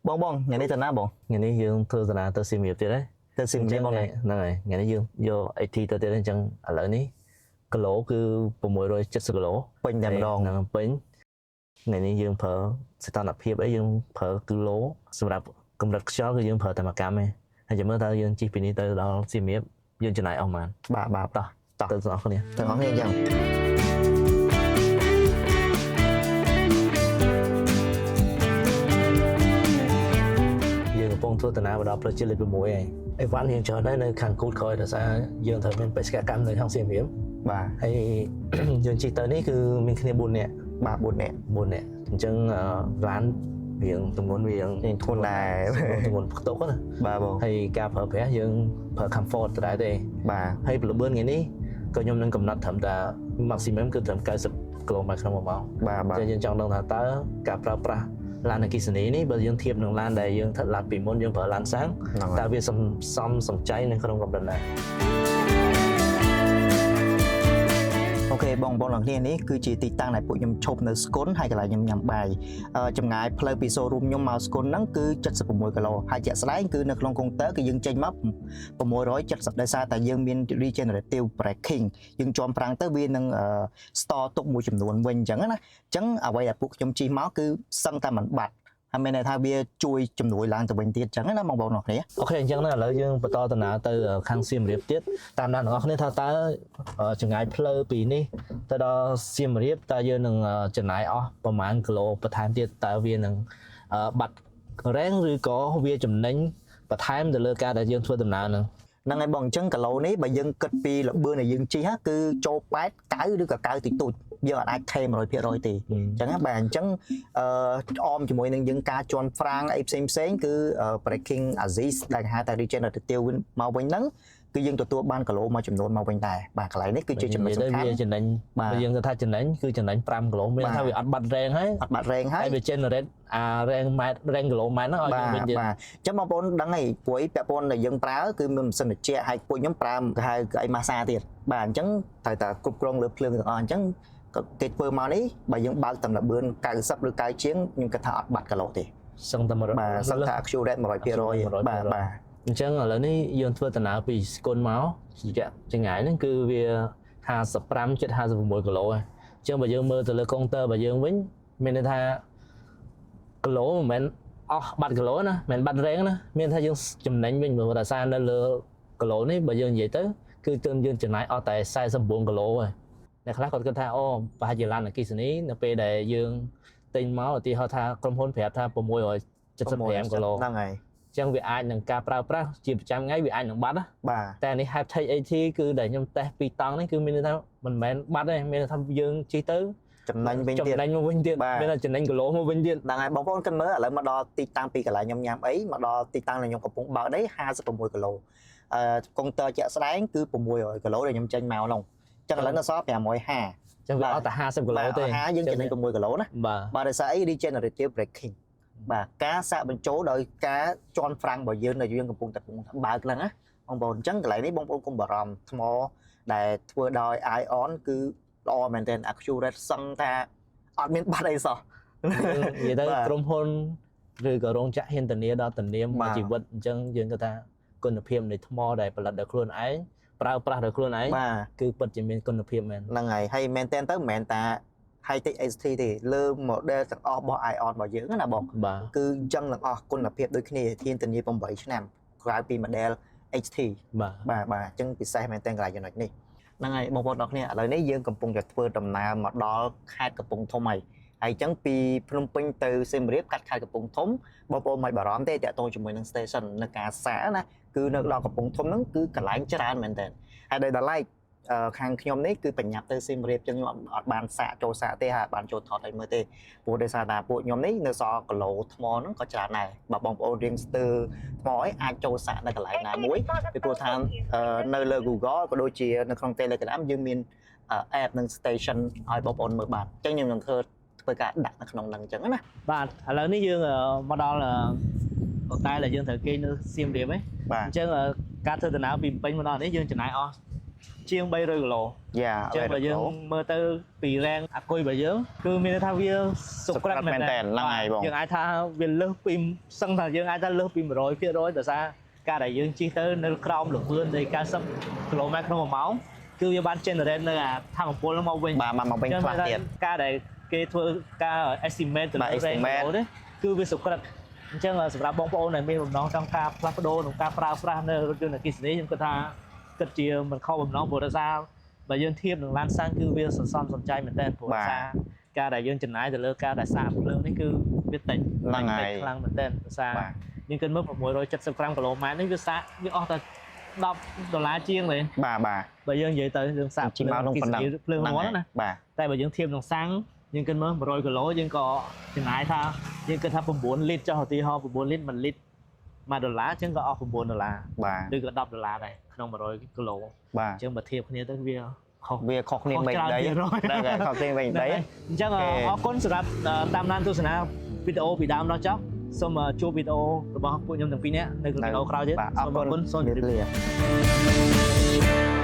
បងបងថ្ងៃនេះទៅណាបង? ថ្ងៃនេះយើងធ្វើដំណើរទៅសៀមរាបទៀតហ៎។ ទៅសៀមរាបបង? ហ្នឹងហើយថ្ងៃនេះយើងយក XT ទៅទៀតអញ្ចឹងឥឡូវនេះគីឡូគឺ670គីឡូ។ ពេញតែម្ដង។ ហ្នឹងពេញថ្ងៃនេះយើងប្រើសីតុណ្ហភាពអីយើងប្រើគីឡូសម្រាប់កម្រិតខ្យល់គឺយើងប្រើតែមួយកាំទេហើយចាំមើលតើយើងជិះពីនេះទៅដល់សៀមរាបយើងចំណាយអស់ប៉ុន្មាន? បាទបាទ តោះតោះទៅទាំងអស់គ្នា។ ទាំងអស់គ្នាអញ្ចឹង។ យើងកំពុងធ្វើដំណើរមកដល់ផ្លូវជាតិលេខ6ហើយអីវ៉ាន់យើងច្រើនដែរនៅខាងគូតក្រោយដោយសារយើងត្រូវមានបេសកកម្មនៅក្នុងសៀមរាប។ បាទ។ ហើយ យើងជិះទៅនេះគឺមានគ្នា4នាក់។ បាទ4នាក់។ 4នាក់អញ្ចឹងឡានរៀងទម្ងន់វារៀង រៀងធ្ងន់ដែរ។ ទម្ងន់ផ្ទុកណា។ បាទបង។ ហើយការប្រើប្រាស់យើងប្រើ comfort ដដែលទេ។ បាទ។ ហើយល្បឿនថ្ងៃនេះក៏ខ្ញុំនឹងកំណត់ត្រឹមតែ maximum គឺត្រឹម90គីឡូម៉ែត្រក្នុង1ម៉ោង។ បាទបាទ។ ចឹងយើងចង់ដឹងថាតើការប្រើប្រាស់ឡានអគ្គិសនីនេះបើយើងធៀបនឹងឡានដែលយើងធ្វើឡានពីមុនយើងប្រើឡានសាំង ហ្នឹងហើយ។ តើវាសំសំសំចៃនៅក្នុងកម្រិតណា? OK បងប្អូនទាំងគ្នានេះគឺជាទីតាំងដែលពួកខ្ញុំឈប់នៅស្គុនហើយកន្លែងខ្ញុំញ៉ាំបាយចម្ងាយផ្លូវពី showroom ខ្ញុំមកស្គុនហ្នឹងគឺ76គីឡូហើយជាក់ស្ដែងគឺនៅក្នុងកុងទ័រគឺយើងចេញមក670ដោយសារតែយើងមាន regenerative braking យើងជាំប្រាំងទៅវានឹង store ទុកមួយចំនួនវិញអញ្ចឹងណាអញ្ចឹងអ្វីដែលពួកខ្ញុំជិះមកគឺសឹងតែមិនបាត់ហើយមានន័យថាវាជួយជំនួយឡើងទៅវិញទៀតអញ្ចឹងណាបងប្អូនទាំងគ្នា។ OK អញ្ចឹងណាឥឡូវយើងបន្តដំណើរទៅខាងសៀមរាបទៀតតាមដានទាំងអស់គ្នាថាតើចម្ងាយផ្លូវពីនេះទៅដល់សៀមរាបតើយើងនឹងចំណាយអស់ប្រហែលគីឡូបន្ថែមទៀតតើវានឹងបាត់រែងឬក៏វាចំណេញបន្ថែមទៅលើការដែលយើងធ្វើដំណើរហ្នឹង? ហ្នឹងហើយបងអញ្ចឹងគីឡូនេះបើយើងគិតពីល្បឿនដែលយើងជិះហ៎គឺចូល8 9ឬក៏9តិចតួចយើងអាចថេ100%ទេអញ្ចឹងណាបាទអញ្ចឹងអឺអមជាមួយនឹងយើងការជន់ហ្វ្រាំងអីផ្សេងផ្សេងគឺ braking assist ដែលគេហៅថា regenerative មកវិញហ្នឹងគឺយើងទទួលបានគីឡូមួយចំនួនមកវិញដែរបាទកន្លែងនេះគឺជាចំណុចសំខាន់ វាចំណេញ បាទ។ បើយើងគិតថាចំណេញគឺចំណេញ5គីឡូមាន បាទ ថាវាអត់បាត់រែងហើយ អត់បាត់រែងហើយ ហើយវា generate អារែងម៉ែត្ររែងគីឡូម៉ែត្រហ្នឹងឲ្យ បា យើងវិញទៀត ទបាទអញ្ចឹងបងប្អូនដឹងហើយព្រោះអីពាក់ព័ន្ធដែលយើងប្រើគឺមានម៉ាស៊ីនត្រជាក់ហើយពួកខ្ញុំប្រើគេហៅកៅអីម៉ាសាទៀតបាទអញ្ចឹងត្រូវតែគ្រប់គ្រងលើភ្លើងទាំងអស់អញ្ចឹងក៏គេធ្វើមកនេះបើយើងបើកតែល្បឿន90ឬ90ជាងខ្ញុំគិតថាអត់បាត់គីឡូទេ។ សឹងតែ100 បាទសឹងថា accurate 100%បាទបាទ។ អញ្ចឹងឥឡូវនេះយើងធ្វើដំណើរពីស្គុនមករយៈចម្ងាយហ្នឹងគឺវា55ជិត56គីឡូហើយអញ្ចឹងបើយើងមើលទៅលើកុងទ័ររបស់យើងវិញមានន័យថាគីឡូមិនមែនអស់បាត់គីឡូណាមិនមែនបាត់រែងណាមានថាយើងចំណេញវិញព្រោះដោយសារនៅលើគីឡូនេះបើយើងនិយាយទៅគឺទើបយើងចំណាយអស់តែ49គីឡូហើយអ្នកខ្លះគាត់គិតថាអូប្រហែលជាឡានអគ្គិសនីនៅពេលដែលយើងទិញមកឧទាហរណ៍ថាក្រុមហ៊ុនប្រាប់ថា675គីឡូ ហ្នឹងហើយ។ ចឹងវាអាចនឹងការប្រើប្រាស់ជាប្រចាំថ្ងៃវាអាចនឹងបាត់ណា បាទ។ តែនេះ Hyptec HT គឺដែលខ្ញុំតេស្តពីរតង់នេះគឺមានន័យថាមិនមែនបាត់ទេមានន័យថាយើងជិះទៅ ចំណេញវិញទៀត ចំណេញមកវិញទៀត បាទ មានតែចំណេញគីឡូមកវិញទៀត ហ្នឹងហើយបងប្អូនគិតមើលឥឡូវមកដល់ទីតាំងពីកន្លែងខ្ញុំញ៉ាំអីមកដល់ទីតាំងដែលខ្ញុំកំពុងបើកនេះ56គីឡូកុងទ័រជាក់ស្ដែងគឺ600គីឡូដែលខ្ញុំចេញមកនោះអញ្ចឹងឥឡូវនៅសល់550 ចឹងវាអស់តែ50គីឡូទេ បាទ50យើងចំណេញ6គីឡូណា បាទ។ បាទដោយសារអី regenerative braking បាទការសាកបញ្ចូលដោយការជន់ហ្វ្រាំងរបស់យើងដែលយើងកំពុងតែបើកហ្នឹងណាបងប្អូនអញ្ចឹងកន្លែងនេះបងប្អូនកុំបារម្ភថ្មដែលធ្វើដោយ Aion គឺល្អមែនទែន accurate សឹងថាអត់មានបាត់អីសោះ។ និយាយទៅ បាទ ក្រុមហ៊ុនឬក៏រោងចក្រហ៊ានធានាដល់ធានាមួយ បាទ ជីវិតអញ្ចឹងយើងគិតថាគុណភាពនៃថ្មដែលផលិតដោយខ្លួនឯងប្រើប្រាស់ដោយខ្លួនឯង បាទ គឺពិតជាមានគុណភាពមែន។ ហ្នឹងហើយហើយមែនតើទៅមិនមែនតា Hyptec HT ទេលើ model ទាំងអស់របស់ Aion របស់យើងណាបង បាទ។ គឺអញ្ចឹងទាំងអស់គុណភាពដូចគ្នាធានធានា8ឆ្នាំក្រៅពី model HT បាទ។ បាទបាទអញ្ចឹងពិសេសមែនតើកន្លែងចំណុចនេះហ្នឹងហើយបងប្អូនអរគ្នាឥឡូវនេះយើងកំពុងតែធ្វើដំណើរមកដល់ខេត្តកំពង់ធំហើយហើយអញ្ចឹងពីភ្នំពេញទៅសៀមរាបកាត់ខេត្តកំពង់ធំបងប្អូនមិនបារម្ភទេតាក់ទងជាមួយនឹង station នៅការសាកណាគឺនៅដល់កំពង់ធំហ្នឹងគឺកន្លែងច្រើនមែនតើហើយដោយដល់ឡែកខាងខ្ញុំនេះគឺបញ្ញាប់ទៅសៀមរាបចឹងខ្ញុំអត់បានសាកចូលសាកទេហើយអត់បានចូលថតឲ្យមើលទេព្រោះដោយសារតែពួកខ្ញុំនេះនៅសល់គីឡូថ្មហ្នឹងក៏ច្រើនដែរបើបងប្អូនរៀងស្ទើរថ្មអីអាចចូលសាកនៅកន្លែងណាមួយពីព្រោះថានៅលើ Google ក៏ដូចជានៅក្នុង Telegram យើងមាន app និង station ឲ្យបងប្អូនមើលបានអញ្ចឹងខ្ញុំនឹងធ្វើធ្វើការដាក់នៅក្នុងហ្នឹងអញ្ចឹងណា។ បាទឥឡូវនេះយើងមកដល់ហូតែលដែលយើងត្រូវគេងនៅសៀមរាបហ៎ បាទ។ អញ្ចឹងការធ្វើដំណើរពីភ្នំពេញមកដល់នេះយើងចំណាយអស់ ជាង300គីឡូ យ៉ា អញ្ចឹងបើយើងមើលទៅពី range អាគុយរបស់យើងគឺមានន័យថាវាសុក្រិត សុក្រិតមែនតើហ្នឹងហើយបង យើងអាចថាវាលើសពីសឹងថាយើងអាចថាលើសពី100%ដោយសារការដែលយើងជិះទៅនៅក្រោមល្បឿននៃ90គីឡូម៉ែត្រក្នុង1ម៉ោងគឺវាបាន generate នៅអាថាមពលហ្នឹងមកវិញ បាទមកវិញខ្លះទៀត ការដែលគេធ្វើការ estimate ទៅលើ បាទ range estimate គីឡូនេះគឺវាសុក្រិតអញ្ចឹងសម្រាប់បងប្អូនដែលមានបំណងចង់ការផ្លាស់ប្ដូរក្នុងការប្រើប្រាស់នៅរថយន្តអគ្គិសនីខ្ញុំគិតថាគិតជាមិនខុសបំណងព្រោះដោយសារបើយើងធៀបនឹងឡានសាំងគឺវាសន្សំសំចៃមែនទែនព្រោះដោយសារការដែលយើងចំណាយទៅលើការដែលសាកភ្លើងនេះគឺវាតិច ហ្នឹងហើយ តិចខ្លាំងមែនទែនដោយសារ បាទ យើងគិតមើល675គីឡូម៉ែត្រនេះវាសាកវាអស់តែ10ដុល្លារជាងទេ បាទបាទ បើយើងនិយាយទៅយើងសាក ជិះមកក្នុងប៉ុណ្ណឹង ភ្លើងរត់ណា បាទ តែបើយើងធៀបនឹងសាំងយើងគិតមើល100គីឡូយើងក៏ចំណាយថាយើងគិតថា9លីត្រចុះឧទាហរណ៍9លីត្រ1លីត្រ1ដុល្លារអញ្ចឹងក៏អស់9ដុល្លារ បាទ ឬក៏10ដុល្លារដែរក្នុង100គីឡូ បាទ អញ្ចឹងបើធៀបគ្នាទៅវាខុស វាខុសគ្នា ខុស មិនដី ច្រើនភាគរយ ហ្នឹងហើយខុសគ្នាមិនដី អញ្ចឹង OK អរគុណសម្រាប់តាមដានទស្សនាវីដេអូពីដើមដល់ចប់សូមជួបវីដេអូរបស់ពួកខ្ញុំទាំងពីរនាក់នៅក្នុងវីដេអូក្រោយទៀត បាទអរ សូមអរ គុណ គុណសូមជម្រាប លា